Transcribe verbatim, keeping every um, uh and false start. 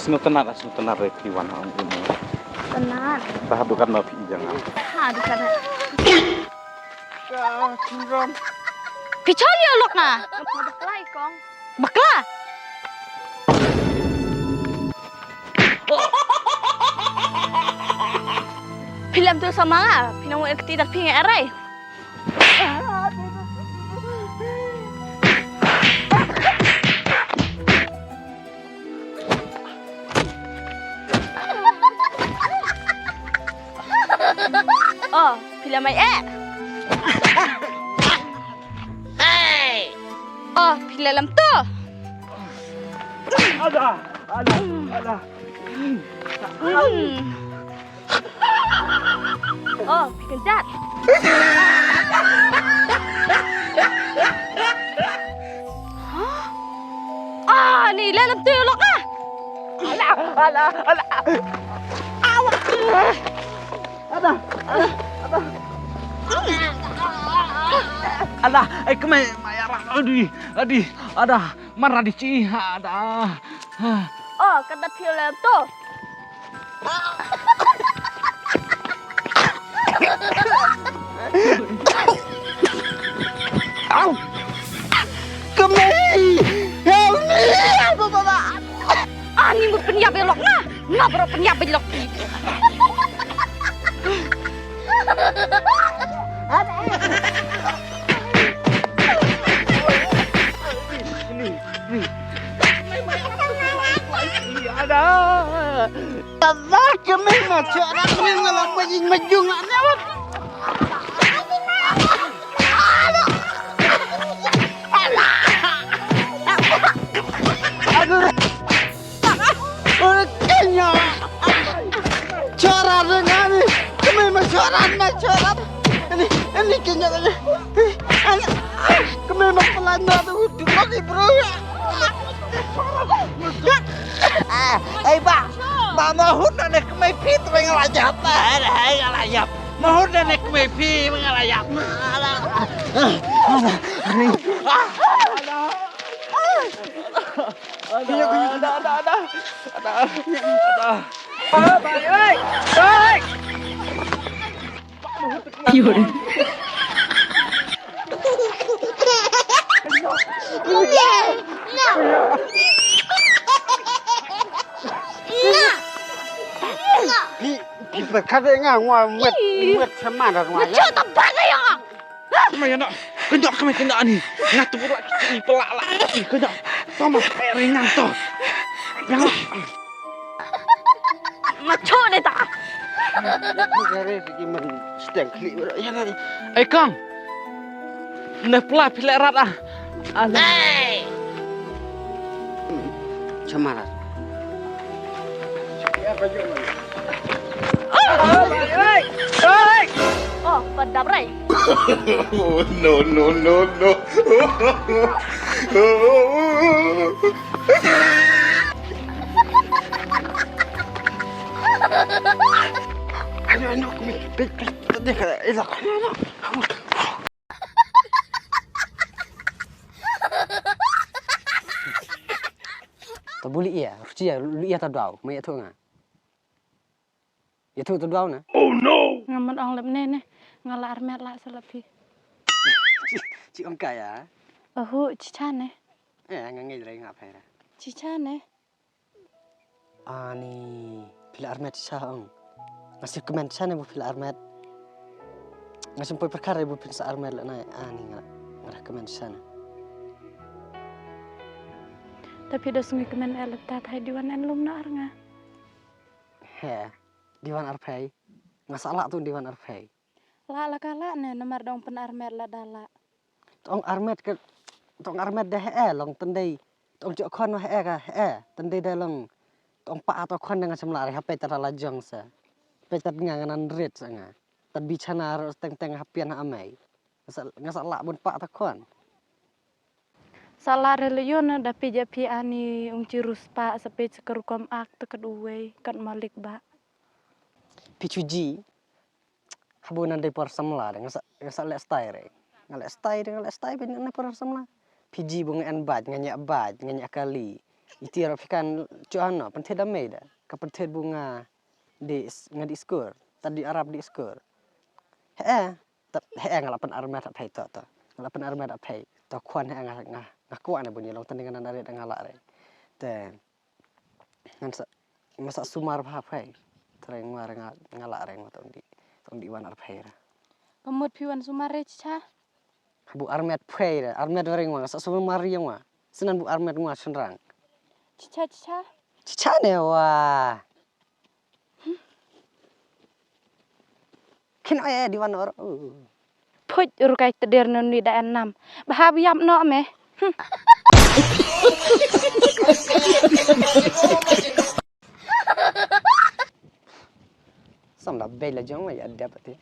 Sngewtynnat, sngewtynnat re phi wan ha u. Tynnat. Ba ha dukan ma phi jang. Ha dukan. Ka Chinram. Phi chon ïa lok nga. Bakla i kong. Bakla. Phi lem tu sa ma nga, phi nang wan kti da phi ngai arai. Oh, phi la mai eh. Oh, phi la lam tu. Ada, ada, ada. Hmm. Oh, phi kynjat. Hah? Ah, ni la lam tu lok ah. Ala, ala, ala. Awa. Ada, ada, ada. Ada, ai kmai, mai ara, adi, adi, ada, mara di chi, ada. Oh, ka da phi la lam tu. Au! Kmai! Help me! Ani mut pynïap ïa lok nga. Nga baroh pynïap ïa lok. Ada. Kata kami ma chora kami ngala majing majung ane wat. Aduh. Ora kanya. Chora dengan ni. Kami ma chora ma chora. Ini ini kanya kanya. Ini. Kami ma pelana tu dulu ni bro. Eh, eh, ba. Ba ma hut na ne kmai phi tu nga la jap. Eh, nga la jap. Ma hut na ne kmai phi nga la jap. Ada, ada, ada, ada. Ada. Ada. Hei, hei. Phi, phi pyrkhat ïa nga, nga met, met sama dah nga. Nga cot tang ba nga ïa nga. Kynjah, kynjah, kynjah, kynjah ni. Nga tu pula ki pela la. Kynjah. Tama, eh, ringan tu. Yang. Nga chot ne ta. Ai kong. Ne pla phi leh rat ah. Alah. Chamarat. Oh, padap rai. No, no, no, no. Ano, ano, kami, pit, pit, pit, pit, pit. Ta buli ïa, ruchi ïa, lu ïa ta daw, ma ïa tu nga. Ïathuh tu daw na. Oh no! Nga mut ong lep ne ne. Nga la armet la sa la phi. Chi, chi ong ka ïa? Ahu, chi cha ne. Eh, nga ngei drai nga pera. Chi cha ne. Ani, phi la armet chi cha ong. Nga shu kmen chi cha ne bu phi la armet. Nga shu poi pyrkhat bu phin sa armet la na. Ani nga, nga kmen chi cha ne. Ta phi da sngi kmen eh lep ta thai di wan en lum na ar nga. He, di wan arphei. Nga sa lah tu di wan arphei. Lah la ka lah ne namar dong pyn armet la da lah. Tong armet ke, tong armet de he, long tendei. Tong jok khon he ka he, tendei de long. Tong pa to khon de nga sem lah re hape ta la jong sa. Pe ta nga nga nan rit sa nga. Tad bi chana ro teng teng hapian ha amai. Nga sa, nga sa lah bun pa ta khon. Sa lah re le yon da phi ja phi ani ung chi rus pa sa phi sa ka rukom ak ta kat uwei kat malik ba. Phi chuji. Habo nan dei por samla de nga sa, nga sa leh stai re. Nga leh stai de nga leh stai phi nan por samla. Phi ji bo nga en baj, nga nyak baj, nga nyak kali. Iti ro phi kan chuan no, pynthet da mei da. Ka pynthet bu nga di s-, nga di skur, ta di arap di skur. He, ta, he nga la pyn armet ha phei to to. Nga la pyn armet ha phei. To khwan he nga, nga, nga kwah ne bun ïa long tang nga na rit nga la re. Te, ngan sa, nga sa sumar bha phei. Trai nga re nga, nga la re nga tong di, tong di wan ar phei ra. Ka mut phi wan sumar re cha. Bu armet phei re, armet wa re nga, sa sumar ri nga. Sinan bu armet nga shynrang. Chicha, chicha. Chicha ne wa. Kin oye di wan or. Phuj rukai teder nuni da enam. Bahab yam no me. Hmm. Sam da bei la jong ya dep ti.